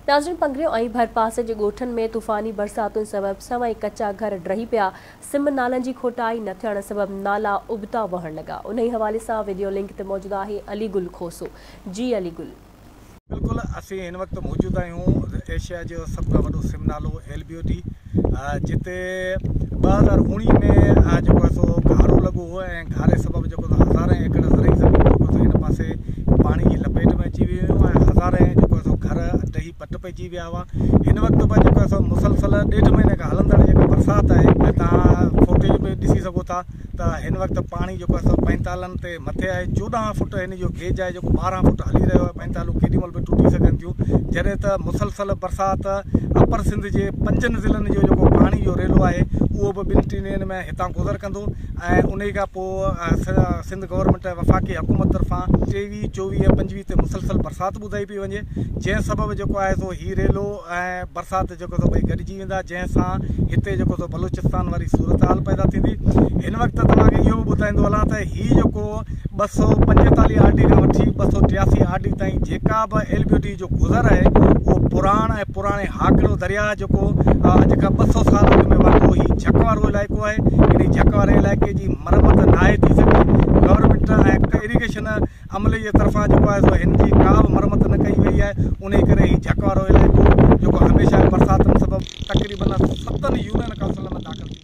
ناظرين پنگريو ۽ ڀرپاسي جي ڳوٺن ۾ طوفاني برساتن سبب سوين ڪچا گهر ڊهي پيا، سم نالن جي کوٽائي نه ٿيڻ سبب نالا ابتا وهڻ لڳا، انهي حوالي سان وڊيو لنڪ تي موجود آهي علي گل کوسو، جي علي گل. بلڪل اسين هن وقت موجود آهيون ايشيا جو سڀ کان وڏو سم نالو ايل بي او ڊي جتي 2019 ۾ جيڪو آهي سو گهارو لڳو هو ۽ گهاري سبب جيڪو سو هزارين ايڪڙ زرعي زمين جيڪو سو هن پاسي پاڻي جي لپيٽ ۾ اچي ويون هيون ۽ هزارين جيڪو سو گهر ڊهي پٽ پئجي ويا هئا. هن وقت به جيڪو سو مسلسل ڏيڍ مهيني کان هلندڙ جيڪا برسات آهي ۽ توهان فوٽيج ۾ ڏسي سگهو ٿا ته هن وقت پاڻي جيڪو آهي سو پئنتالن تي مٿي آهي. 14 فوٽ هن جو گيج آهي جيڪو 12 فوٽ هلي رهيو آهي. پئنتالون ڪيڏي مهل به ٽٽي سگهن ٿيون. جڏهن ته مسلسل برسات اپر سنڌ جي پنجن ضلعن جو جيڪو پاڻي جو ريلو آهي اهو به ٻن ٽن ڏينهن ۾ هتان گذر ڪندو ۽ انهي کان پوء سنڌ گورنمينٽ وفاقي حڪومت طرفان 23، 24 ۽ 25 تي مسلسل برسات ٻڌائي پئي وڃي جنهن سبب جيڪو آهي سو هي ريلو ۽ برسات جيڪو سو ٻئي گڏجي ويندا جنهن سان هتي جيڪو سو بلوچستان واري صورتحال پيدا ٿيندي. هن وقت توهان کي اهو به ٻڌائيندو هلان ته هي جيڪو 245 آر ڊي کان وٺي 283 آر ڊي تائين جيڪا به ايل بي او ڊي جو گذر آهي اهو پراڻ ۽ پراڻي هاڪڙو درياهه جيڪو اڄ کان 200 سال اڳ ۾ وهندو هي جهڪ وارو علائقو آهي انهي جهڪ واري علائقي جي مرمت ناهي ٿي سگهي گورنمينٽ ۽ اريگيشن عملي جي طرفان جيڪو آهي سو هن جي ڪا به مرمت نه ڪئي وئي آهي انهي ڪري هي جهڪ وارو علائقو جيڪو هميشه برساتن سبب تقريبن ستن يونين ڪائونسلن ۾ داخل ٿي.